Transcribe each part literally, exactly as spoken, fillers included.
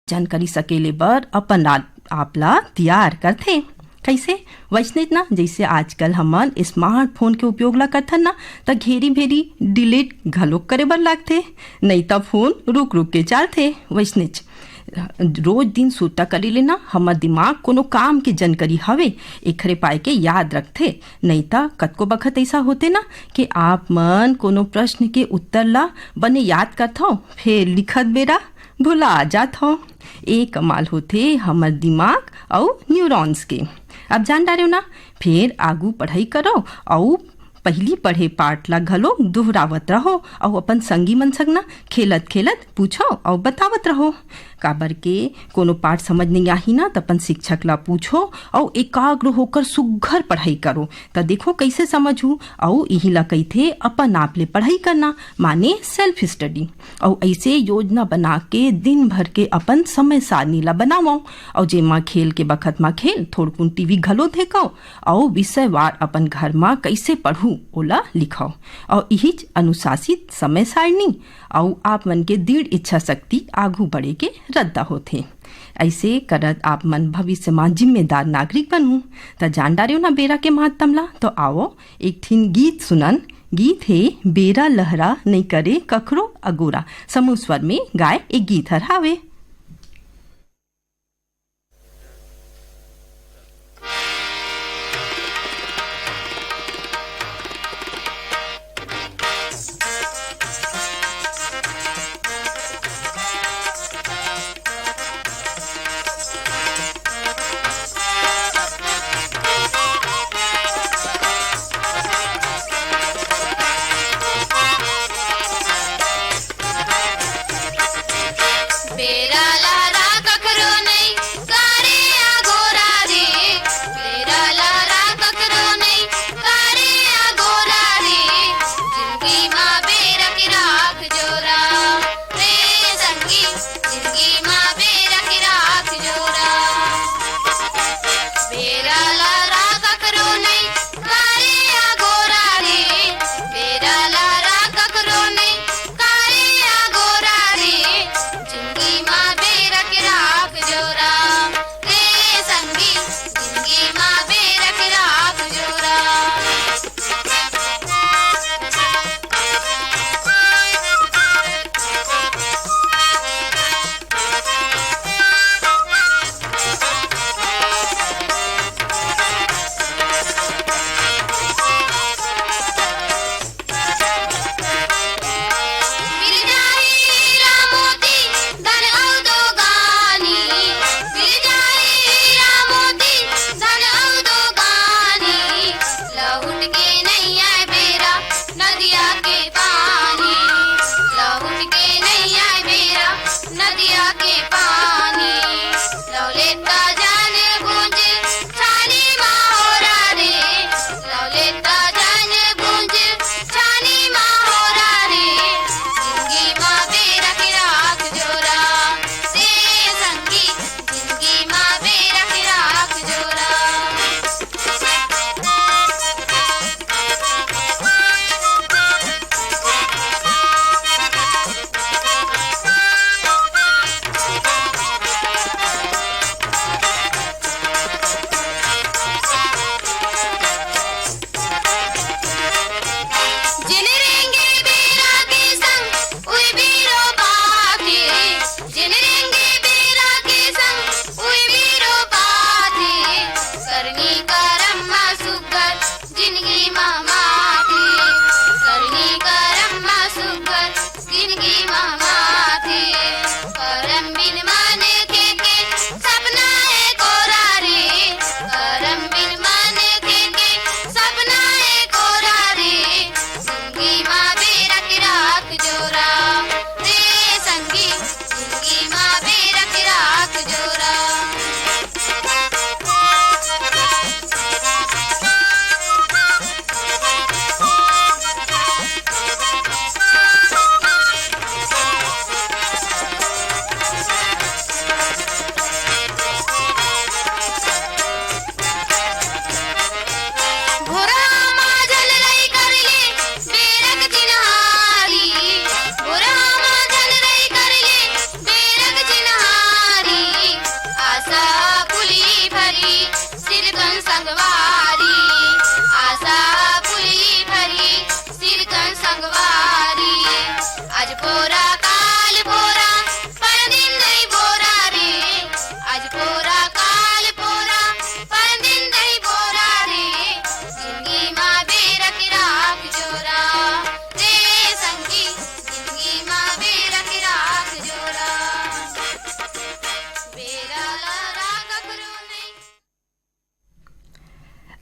जानकारी सकेले बर अपन ला, आप ला तियार करथे। कइसे? वइसनेच ना, जइसे आजकल हमन स्मार्टफोन के उपयोग ला करथन ना, त घेरी भेरी डिलीट घलोक करे बर लागथे, नइ त फोन रुक रुक के चालथे। वइसनेच रोज दिन सुरता करे ले ना, हमर दिमाग कोनो काम के जानकारी हवे, एखरे पाए के याद रखथे। नइ त कतको बखत अइसा होथे ना कि आप मन कोनो प्रश्न के उत्तर ला बने याद करथव, फेर लिखत बेरा भुला जात हव। ए कमाल होथे हमर दिमाग अउ न्यूरॉन्स के। अब जान डारेव ना, फेर आगू पढ़ाई करव अउ पहिली पढ़े पाठ ला घलो दोहरावत रहो अउ अपन संगी मन संग ना खेलत खेलत पूछो अउ बतावत रहो। काबर के कोनो पाठ समझ नइ आही ना, त अपन शिक्षक ला पूछो अउ एकाग्र होकर सुग्घर पढ़ाई करो, त देखो कइसे समझहू। अउ इही ला कहिथे अपन आप ले पढ़ाई करना, माने सेल्फ स्टडी। अउ अइसे योजना बना के दिन भर के अपन समय सारणी ला बनावव, अउ जेमा खेल के बखत मा खेल, थोड़कुन टीवी घलो देखव, अउ विषयवार अपन घर मा कइसे पढ़हू ओला लिखव। अउ इहीच अनुशासित समय सारणी अउ आप मन के दृढ़ इच्छा शक्ति आगू बढ़े के रद्दा होथे। अइसे करत आप मन भविष्य मा जिम्मेदार नागरिक बनहू। त जान डारेव ना बेरा के महत्तम ला, तो आवो एक ठिन गीत सुनन। गीत हे बेरा लहरा नइ करे कखरो अगोरा। समूह स्वर में गाय एक गीत हर हावे।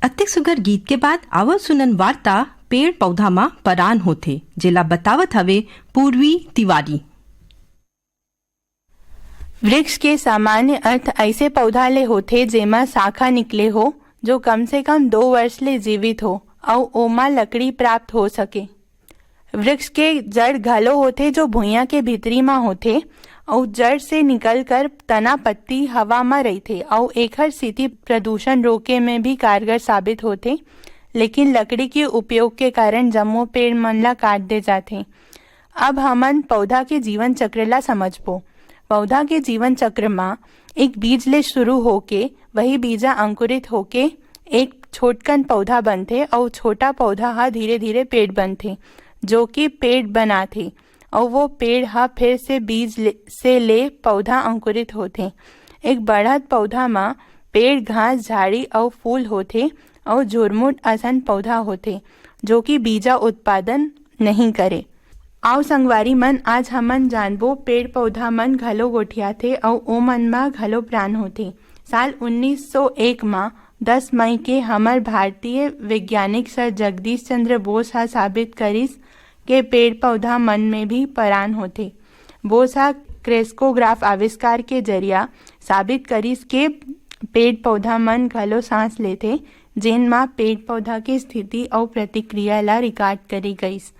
अतेक सुघर गीत के बाद आवत सुनन वार्ता पेड़ पौधा म परान होथे, जेला बतावत हवे पूर्वी तिवारी। वृक्ष के सामान्य अर्थ ऐसे पौधा ले होथे, जेमा शाखा निकले हो, जो कम से कम दो वर्ष ले जीवित हो अउ ओमा लकड़ी प्राप्त हो सके। वृक्ष के जड़ घलो होथे, जो भुइयां के भीतरी म होथे अउ जड़ से निकलकर तना पत्ती हवा म रहिथे अउ एखर सेती प्रदूषण रोके में भी कारगर साबित होथे। लेकिन लकड़ी के उपयोग के कारण जम्मो पेड़ मन ला काट दे जाथे। अब हमन पौधा के जीवन चक्र ला समझबो। पौधा के जीवन चक्र म एक बीज ले शुरू होके वही बीजा अंकुरित होके एक छोटकन पौधा बनथे अउ छोटा पौधा ह धीरे-धीरे पेड़ बनथे, जो कि पेड़ बनाथे अउ वो पेड़ ह फिर से बीज ले, से ले पौधा अंकुरित होथे। एक बढ़त पौधा म पेड़, घास, झाड़ी अउ फूल होथे अउ झुरमुट असन पौधा होथे, जो कि बीजा उत्पादन नहीं करे। आओ संगवारी मन, आज हमन जानबो पेड़ पौधा मन घलो गोठियाथे अउ ओमन म घलो प्राण होथे। साल उन्नीस सौ एक म दस मई के हमर भारतीय वैज्ञानिक सर जगदीश चंद्र बोस ह साबित करिस के पेड़ पौधा मन में भी परान होथे। बोस ह क्रेस्कोग्राफ आविष्कार के जरिया साबित करिस के पेड़ पौधा मन घलो सांस लेथे, जेन म पेड़ पौधा के स्थिति अउ प्रतिक्रिया ला रिकॉर्ड करे गइस।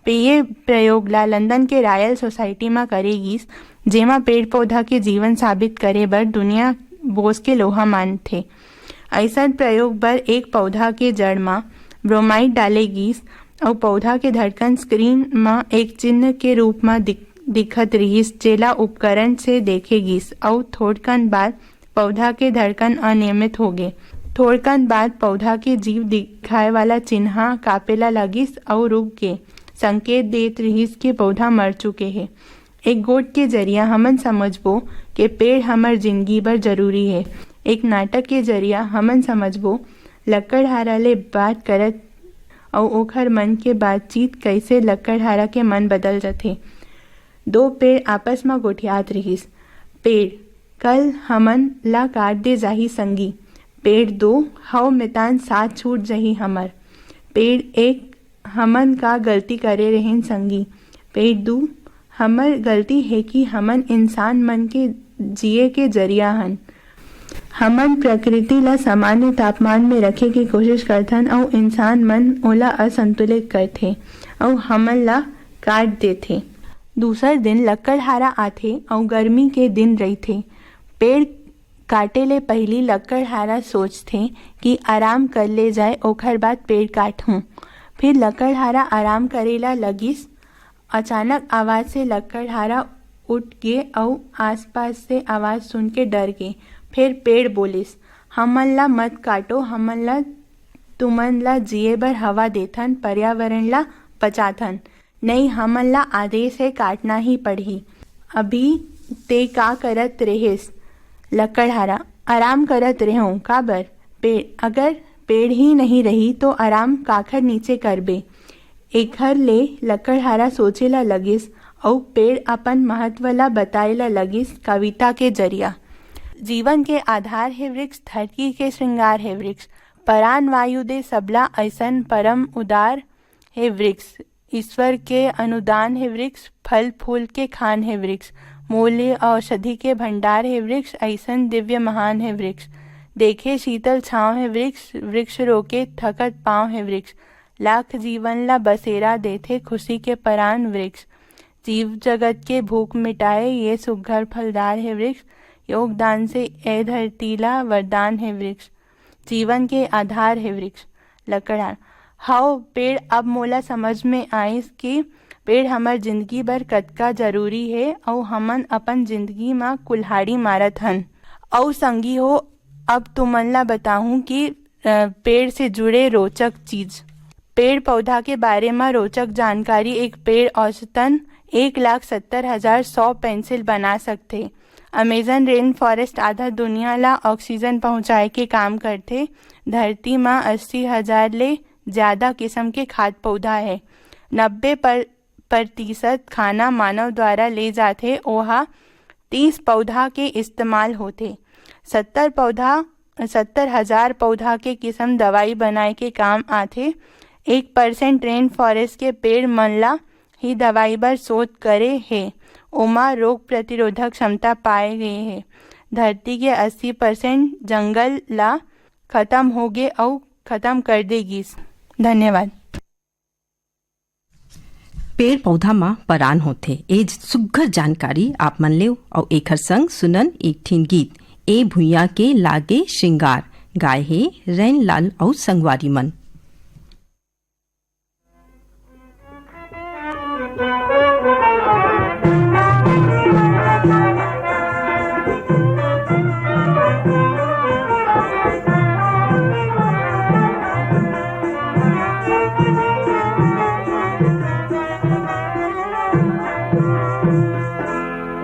पे ये प्रयोग ला लंदन के रॉयल सोसाइटी म करे गीस, जेमा पेड़ पौधा के जीवन साबित करे बर दुनिया बोस के लोहा मानथे। अइसन प्रयोग बर एक पौधा के जड़ म ब्रोमाइड डाले गीस अउ पौधा के धड़कन स्क्रीन म एक चिन्ह के रूप म दिख-, दिखत रिहिस, जेला उपकरण से देखे गीस अउ थोड़कन बाद पौधा के धड़कन अनियमित होगे। थोड़कन बाद पौधा के जीव दिखाए वाला चिन्हा कापेला लगिस अउ रुक गे, संकेत देत रिहिस कि पौधा मर चुके हे। एक गोठ के जरिया हमन समझबो के पेड़ हमर जिंदगी बर जरूरी हे। एक नाटक के जरिया हमन समझबो लकड़हारा ले बात करत अउ ओखर मन के बातचीत कइसे लकड़हारा के मन बदल जथे। दो पेड़ आपस म गोठियात रिहिस। पेड़, कल हमन ला काट दे जाही संगी। पेड़ दो, हव मितान साथ छूट जही हमर। पेड़ एक, हमन का गलती करे रहेन संगी। पेड़ दू, हमर गलती हे कि हमन इंसान मन के जिए के जरिया हन। हमन प्रकृति ला सामान्य तापमान में रखे के कोशिश करथन अउ इंसान मन ओला असंतुलित करथे अउ हमन ला काट देथे। दूसर दिन लकड़हारा आथे अउ गर्मी के दिन रहिथे। पेड़ काटे ले पहिली लकड़हारा सोचथे कि आराम कर ले जाए, ओखर बाद पेड़ काटहूँ। फिर लकड़हारा आराम करे ला लगिस। अचानक आवाज से लकड़हारा उठ गे अउ आसपास से आवाज सुन के डर गे। फिर पेड़ बोलिस, "हमन ला मत काटो, हमन ला, तुमन ला जिए बर हवा देथन, पर्यावरण ला बचाथन। नहीं, हमन ला आदेश हे, काटना ही पड़ही।" "अभी ते का करत रेहेस?" लकड़हारा, "आराम करत रेहों।" "काबर?" "पेड़, अगर पेड़ ही नहीं रही तो आराम काखर नीचे करबे?" एखर ले लकड़हारा सोचे ला लगिस अउ पेड़ अपन महत्व ला बताए ला लगिस कविता के जरिया। जीवन के आधार हे वृक्ष, धरती के श्रृंगार हे वृक्ष, परान वायु दे सबला अइसन परम उदार हे वृक्ष, ईश्वर के अनुदान हे वृक्ष, फल फूल के खान हे वृक्ष, मूल्य औषधि के भंडार हे वृक्ष, अइसन दिव्य महान हे वृक्ष, देखे शीतल छांव हे वृक्ष, वृक्ष रोके थकत पांव हे वृक्ष, लाख जीवन ला बसेरा देथे खुशी के परान वृक्ष, जीव जगत के भूख मिटाए ये सुघर फलदार हे वृक्ष, योगदान से ए धरती ला वरदान हे वृक्ष, जीवन के आधार हे वृक्ष। लकड़हारा, हव पेड़, अब मोला समझ में आइस कि पेड़ हमर जिंदगी बर कतका जरूरी हे अउ हमन अपन जिंदगी म कुल्हाड़ी मारत हन। अउ संगी हो, अब तुमन ला बताहूं कि, अ, पेड़ से जुड़े रोचक चीज। पेड़ पौधा के बारे म रोचक जानकारी। एक पेड़ औसतन एक लाख सत्तर हजार सौ पेंसिल बना सकथे। अमेजन रेन फॉरेस्ट आधा दुनिया ला ऑक्सीजन पहुंचाए के काम करथे। धरती म अस्सी हजार ले ज्यादा किसम के खाद्य पौधा हे। नब्बे पर, प्रतिशत खाना मानव द्वारा ले जाथे, ओहा तीस पौधा के इस्तेमाल होथे। सत्तर पौधा सत्तर हजार पौधा के किसम दवाई बनाए के काम आथे। एक परसेंट रेन फॉरेस्ट के पेड़ मन ला ही दवाई बर शोध करे हे। ओमा रोग प्रतिरोधक क्षमता पाए गे हे। धरती के अस्सी परसेंट जंगल ला खतम होगे अउ खतम कर दे गिस। धन्यवाद। पेड़ पौधा म परान होथे। ए सुग्घर जानकारी आप मन लेव अउ एखर संग सुनन एक ठिन गीत, ए भुइयां के लागे श्रृंगार। गाए हे रैन लाल अउ संगवारी मन।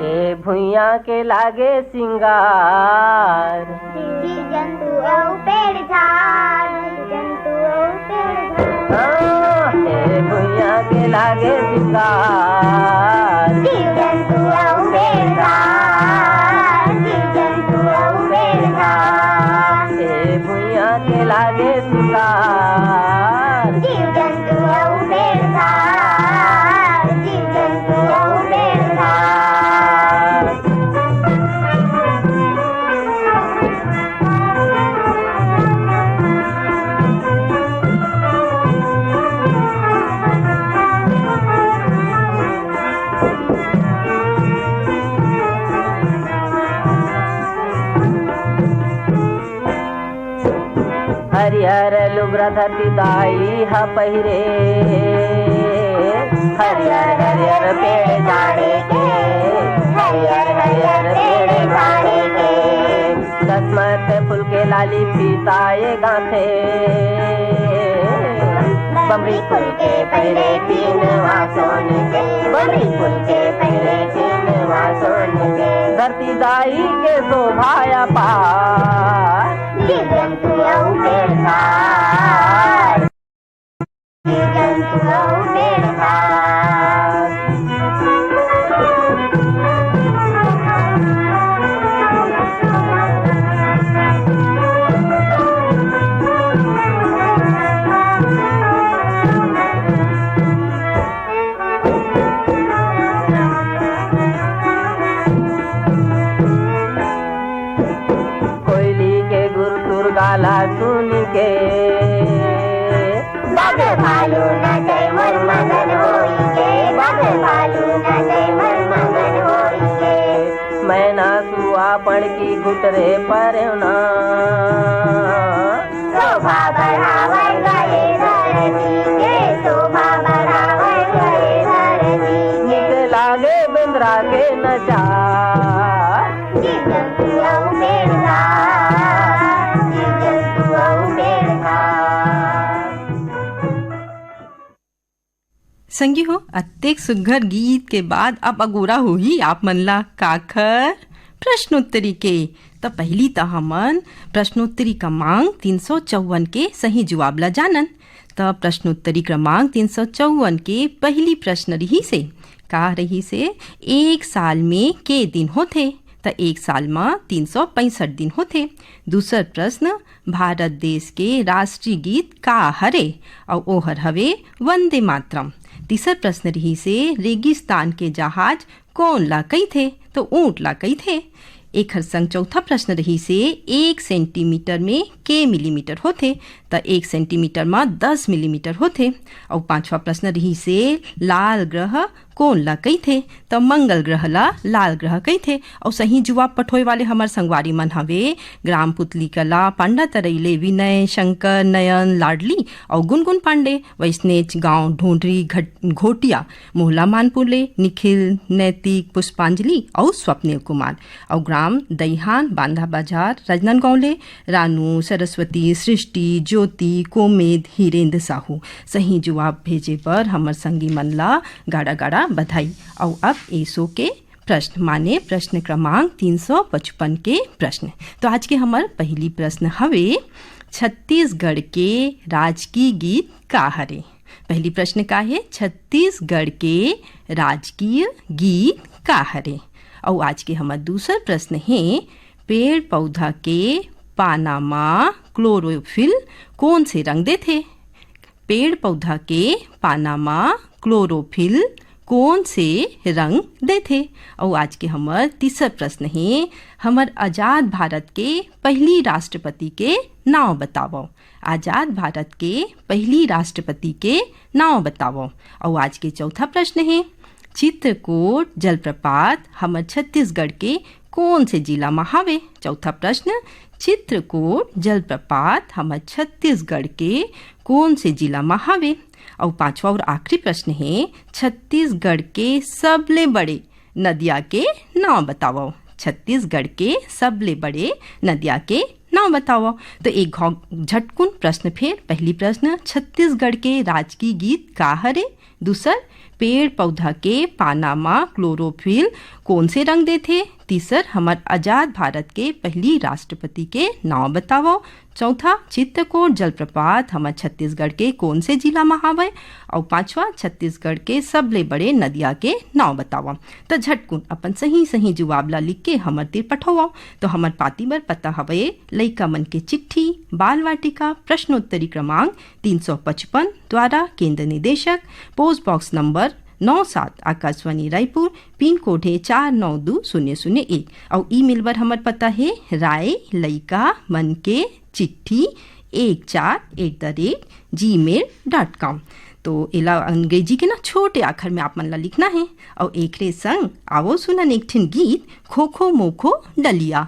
ए भुइयां के लागे सिंगार। जीव जंतु अउ पेड़ झाड़, जीव जंतु अउ पेड़ झाड़। हाँ, ए भुइयां के लागे सिंगार। जीव जंतु अउ पेड़ झाड़, जीव जंतु अउ पेड़ झाड़। ए भुइयां के लागे सिंगार। जीव जंतु अउ पेड़ झाड़, जीव जंतु अउ पेड़ झाड़। हरियर लुगरा धरती दाई ह पहिरे, हरियर हरियर पेड़ झाड़े के, हरियर हरियर पेड़ झाड़े के। दसमत फूल के लाली फीता ए गांथे। बमरी फूल के पहिरे तीन वा सोन के, बमरी फूल के पहिरे तीन वा सोन के। धरती दाई के शोभा अपार। जीव जंतु अउ पेड़ झाड़। जीव जंतु अउ पेड़ झाड़। कोयली के गुरतुर गाला सुन के, बाघ भालू नाचे मन मगन होई के, बाघ भालू नाचे मन मगन होई के। मैना सुआ पड़की घुटरे परेवना, शोभा बढ़ावै गए धरती के, शोभा बढ़ावै गए धरती के। निक लागे बेंदरा के नचार। जीव जंतु अउ पेड़ झाड़, जीव जंतु अउ पेड़ झाड़। संगी हो, अतेक सुग्घर गीत के बाद अब अगोरा होही आप मन ला काखर प्रश्नोत्तरी के। त पहिली त हमन प्रश्नोत्तरी क्रमांक तीन सौ चौवन के सही जवाब ला जानन। त प्रश्नोत्तरी क्रमांक तीन सौ चौवन के पहिली प्रश्न रहिसे, का रहिसे, एक साल में के दिन होथे? त एक साल म तीन सौ पैंसठ दिन होथे। दूसर प्रश्न, भारत देश के राष्ट्रीय गीत का हरे? अउ ओहर हवे वंदे मातरम। तीसर प्रश्न रहिसे, रेगिस्तान के जहाज कोन ला कहिथे? तो ऊंट ला कहिथे। एखर संग चौथा प्रश्न रहिसे, एक सेंटीमीटर में के मिलीमीटर होथे? त एक सेंटीमीटर म दस मिलीमीटर होथे। अउ पांचवा प्रश्न रहिसे, लाल ग्रह कोन ला कहिथे? त मंगल ग्रह ला लाल ग्रह कहिथे। अउ सही जुवाब पठोए वाले हमर संगवारी मन हवे ग्राम पुतली कला, पांडा तरई ले विनय, शंकर, नयन, लाडली अउ गुनगुन पांडे, वैसनेच गांव ढोंढरी घट-, घोटिया, मोहला मानपुर ले निखिल, नैतिक, पुष्पांजलि अउ स्वप्निल कुमार। अउ ग्राम दईहान, बांधा बाजार, राजनांदगांव ले रानू, सरस्वती, सृष्टि, ज्योति, कोमेद, हिरेंद्र साहू। सही जुवाब भेजे बर हमर संगी मन ला गाड़ा गाड़ा बधाई। अउ अब एसो के प्रश्न, माने प्रश्न क्रमांक तीन सौ पचपन के प्रश्न। तो आज के हमर पहिली प्रश्न हवे, छत्तीसगढ़ के राजकीय गीत का हरे? पहिली प्रश्न का हे, छत्तीसगढ़ के राजकीय गीत का हरे? अउ आज के हमर दूसर प्रश्न हे, पेड़ पौधा के पाना मा क्लोरोफिल कोन से रंग देथे? पेड़ पौधा के पाना मा क्लोरोफिल कोन से रंग देथे? अउ आज के हमर तीसर प्रश्न हे, हमर आजाद भारत के पहिली राष्ट्रपति के नांव बतावव। आजाद भारत के पहिली राष्ट्रपति के नांव बतावव। अउ आज के चौथा प्रश्न हे, चित्रकोट जलप्रपात हमर छत्तीसगढ़ के कोन से जिला म हावे? चौथा प्रश्न, चित्रकोट जलप्रपात हमर छत्तीसगढ़ के कोन से जिला म हावे? अउ पांचवा और आखिरी प्रश्न हे, छत्तीसगढ़ के सबले बड़े नदिया के नांव बतावव। छत्तीसगढ़ के सबले बड़े नदिया के नांव बतावव। तो एक घाव झटकुन प्रश्न फेर। पहली प्रश्न, छत्तीसगढ़ के राजकीय गीत का हरे? दूसर, पेड़ पौधा के पाना मा क्लोरोफिल कोन से रंग देथे? तीसर, हमर आजाद भारत के पहली राष्ट्रपति के नांव बतावव। चौथा, चित्रकोट जलप्रपात हमर छत्तीसगढ़ के कोन से जिला म हावय? अउ पांचवा, छत्तीसगढ़ के सबले बड़े नदिया के नांव बतावव। त झटकुन अपन सही सही जवाब ला लिख के हमर तीर पठोवव। तो हमर पाती बर पता हवय लइका मन के चिट्ठी, बाल वाटिका, प्रश्नोत्तरी क्रमांक तीन सौ पचपन द्वारा केंद्र निदेशक, पोस्ट बॉक्स नंबर नौ सात, आकाशवाणी रायपुर, पिन कोड हे चार नौ दू शून्य शून्य एक। अउ ईमेल बर हमर पता हे राय लइका मन के चिट्ठी एक चार at the rate gmail dot com। तो एला अंग्रेजी के ना छोटे आखर में आप मन ला लिखना हे। अउ एकरे संग आवो सुनन एक ठिन गीत, खोखो मोखो डलिया।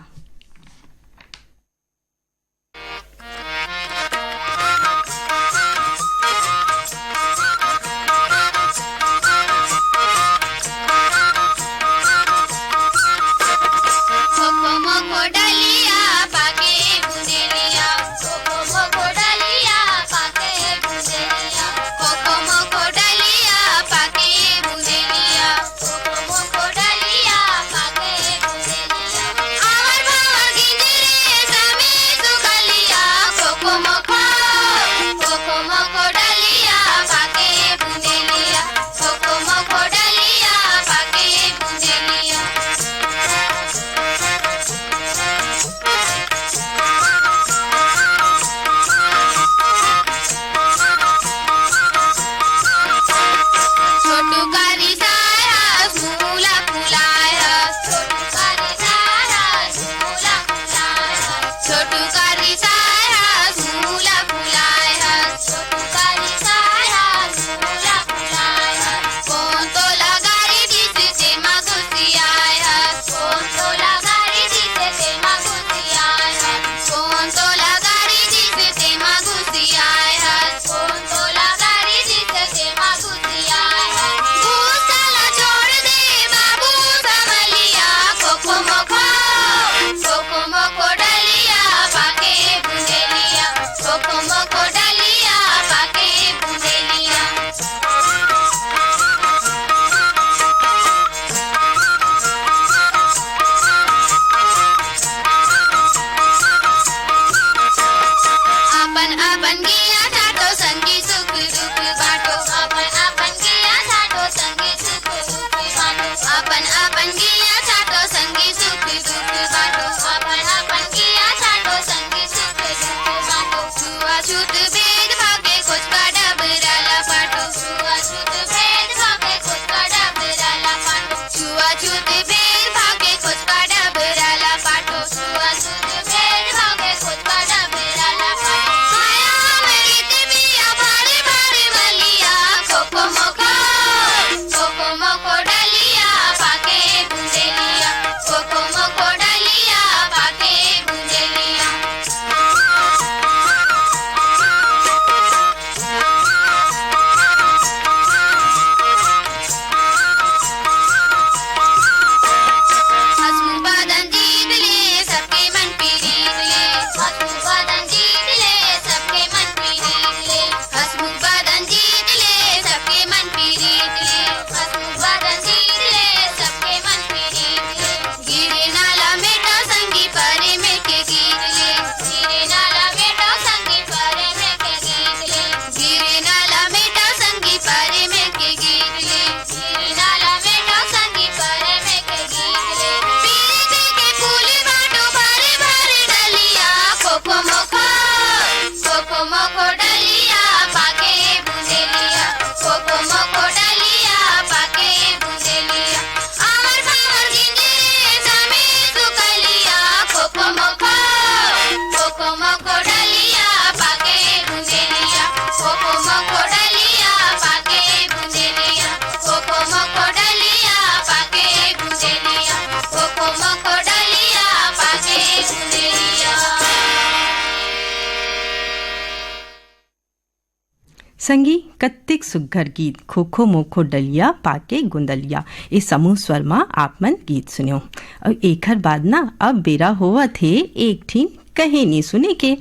संगी, कत्तेक सुग्घर गीत, "खोखो मोखो डलिया, पाके गुंदलिया", ए समूह स्वर म आप मन गीत सुन्यो। अउ एखर बाद ना, अब बेरा होवत हे एक ठिन कहिनी सुने के।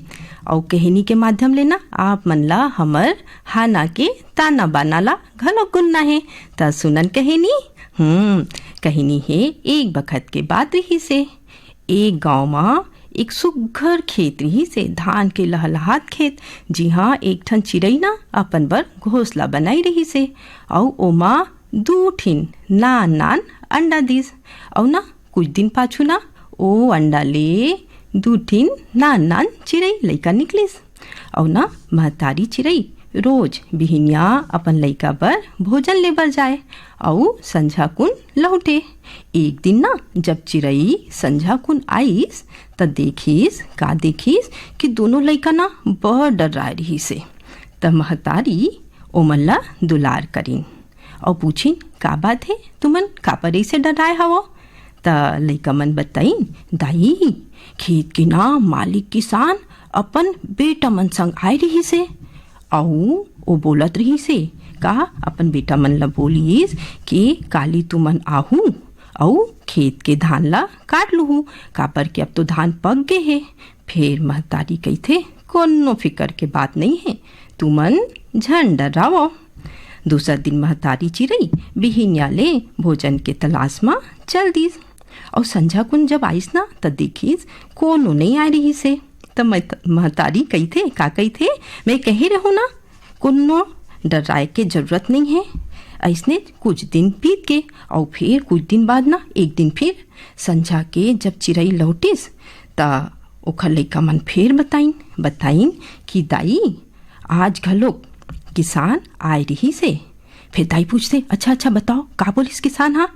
अउ कहिनी के माध्यम ले ना, आप मन ला हमर हाना के ताना बाना ला घलो गुनना हे। त सुनन कहिनी। हम्म, कहिनी हे, एक बखत के बात रिहिस हे। एक गांव म एक सुग्घर खेत रिहिस हे, धान के लहलहात खेत, जिहां एक ठन चिरई ना अपन बर घोंसला बनाई रिहिस हे, अउ ओमा दू ठिन नान नान अंडा दिस। अउ ना कुछ दिन पाछू ना, ओ अंडा ले दू ठिन नान नान चिरई लइका निकलिस। अउ ना महतारी चिरई रोज बिहिनिया अपन लइका बर भोजन ले बर जाए, अउ संझा कुन लहुटे। एक दिन ना, जब चिरई संझा कुन आइस, त देखिस, का देखिस कि दोनों लइका ना बड़ डर्राए रिहिस हे। त महतारी ओमन ला दुलार करिन अउ पूछिन, "का बात हे, तुमन काबर अइसे डर्राए हवो?" त लइका मन बताइन, "दाई, खेत के ना मालिक किसान अपन बेटा मन संग आए रिहिस हे, अउ ओ बोलत रिहिस हे, का अपन बेटा मन ला बोलिस कि काली तुमन आहू अउ खेत के धान ला काट लुहू, काबर कि अब तो धान पक गे हे।" फेर महतारी कहिथे, "कोनो फिकर के बात नइ हे, तुमन झन डर्रावो।" दूसर दिन महतारी चिरई बिहिनिया ले भोजन के तलाश म चल दिस। अउ संझा कुन जब आइस ना, त देखिस कोनो नइ आए रिहिस हे। त मह-, महतारी कहिथे, का कहिथे, "मैं कहे रहूं ना, कोनो डर्राए के जरूरत नइ हे।" अइसने कुछ दिन बीत गे, अउ फेर कुछ दिन बाद ना, एक दिन फेर संझा के जब चिरई लौटिस, त ओखर लइका मन फेर बताइन, बताइन कि, "दाई, आज घलोक किसान आए रिहिस हे।" फेर दाई पूछथे, "अच्छा, अच्छा, बताओ, का बोलिस किसान ह?"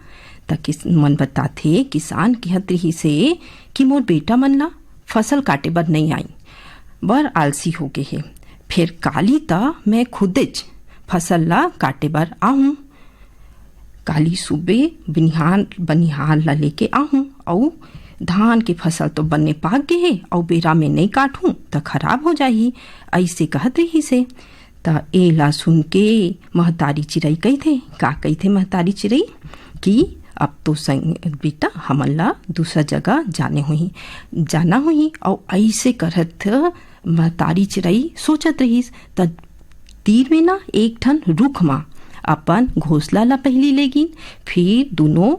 त किस-, मन बताथे, किसान किहत रिहिस हे कि मोर बेटा मन ला फसल काटे बर नइ आई, बर आलसी हो गे हे। फेर काली त मैं खुदेच फसल ला काटे बर आहूं। काली सुबे बनिहार, बनिहार ला लेके आहूं, अउ धान के फसल तो बने पाक गे हे, अउ बेरा में नइ काटहूं त खराब हो जाही।" अइसे कहत रिहिस हे। त एला सुन के महतारी चिरई कहिथे, का कहिथे महतारी चिरई कि, "अब तो संग, बेटा, हमन ला दूसर जगह जाने होही, जाना होही।" अउ अइसे करत महतारी चिरई सोचत रहिस, त तीर में ना एक ठन रुख म अपन घोंसला ला पहिली लेगिन, फिर दूनों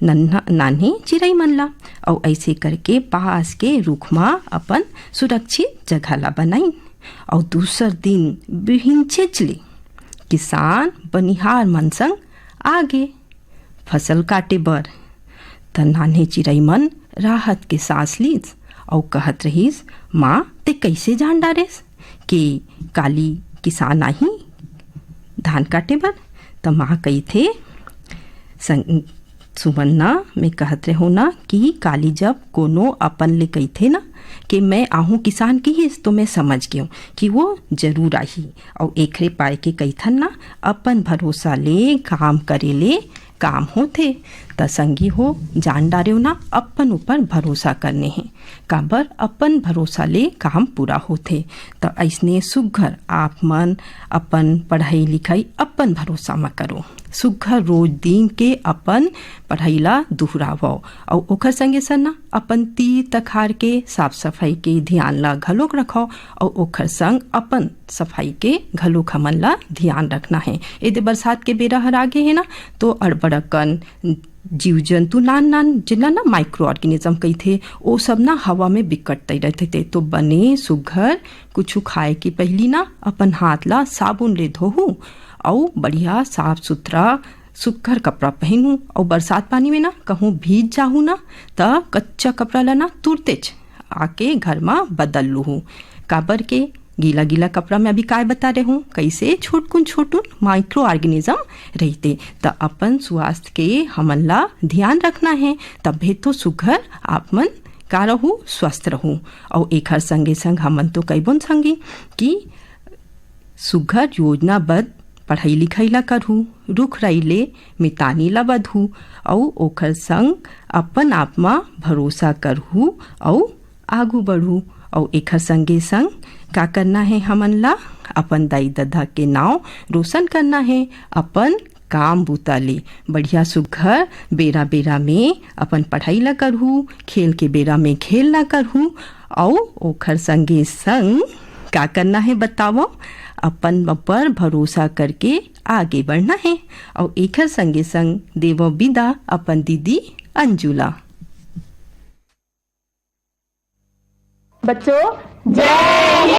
नन्हा, नान्हे चिरई मन ला, अउ अइसे करके पास के रुख म अपन सुरक्षित जगह ला बनाइन। अउ दूसर दिन बिहिनचेच ले किसान बनिहार मन संग आगे फसल काटे बर। त नान्हे चिरई मन राहत के सांस लीस अउ कहत रहिस, "माँ, ते कइसे जान डारेस कि काली किसान आही धान काटे बर?" त माँ कहिथे, "सं-, सुमन ना, मैं कहत रहों ना कि काली जब कोनो अपन ले कहिथे ना कि मैं आहूं किसान किहिस, तो मैं समझ गेंव कि वो जरूर आही।" अउ एखरे पाय के कहिथन ना, अपन भरोसा ले काम करे ले काम होथे। त संगी हो, जान डारेव ना, अपन ऊपर भरोसा करने हे। काबर अपन भरोसा ले काम पूरा होथे। त अइसने सुग्घर आप मन अपन पढ़ाई लिखाई अपन भरोसा म करो। सुग्घर रोज दिन के अपन पढ़ाई ला दुहरावव, अउ ओखर संगे संग ना अपन तीर तखार के साफ सफाई के ध्यान ला घलोक रखव, अउ ओखर संग अपन सफाई के घलोक हमन ला ध्यान रखना हे। एदे बरसात के बेरा हर आगे हे ना, तो अड़बड़ अकन जीव जंतु, नान नान, जेला ना माइक्रो ऑर्गेनिज्म कहिथे, ओ सब ना हवा में बिकट तैरत रहिथे। तो बने सुग्घर कुछु खाए के पहिली ना अपन हाथ ला साबुन ले धोहू, अउ बढ़िया साफ सुथरा सुग्घर कपड़ा पहिनू, अउ बरसात पानी में ना कहूँ भीज जाहू ना, त कच्चा कपड़ा ला ना तुरतेच आके घर म बदल लूहू। काबर के गीला गीला कपड़ा में अभी काय बता रहे हूँ, कइसे छोटकुन छोटुन माइक्रो ऑर्गेनिज्म रहिथे। त अपन स्वास्थ्य के हमन ला ध्यान रखना हे, तभे तो सुघर आप मन का रहू, स्वस्थ रहू। अउ एखर संगे संग हमन तो कहिबोन संगी कि सुघर योजनाबद्ध पढ़ई लिखई ला करहू, रुख राई ले मितानी ला बधहू, अउ ओखर संग अपन आप म भरोसा करहू अउ आगू बढ़हू। अउ एखर संगे संग का करना हे हमन ला? अपन दाई ददा के नाव रोशन करना हे अपन काम बूता ले। बढ़िया सुघर बेरा बेरा में अपन पढ़ाई ला करहू, खेल के बेरा में खेल ला करहू, अउ ओखर संगे संग का करना हे बतावव? अपन ऊपर भरोसा करके आगे बढ़ना हे। अउ एखर संगे संग देवव बिदा अपन दीदी अंजू ला। बच्चों, जय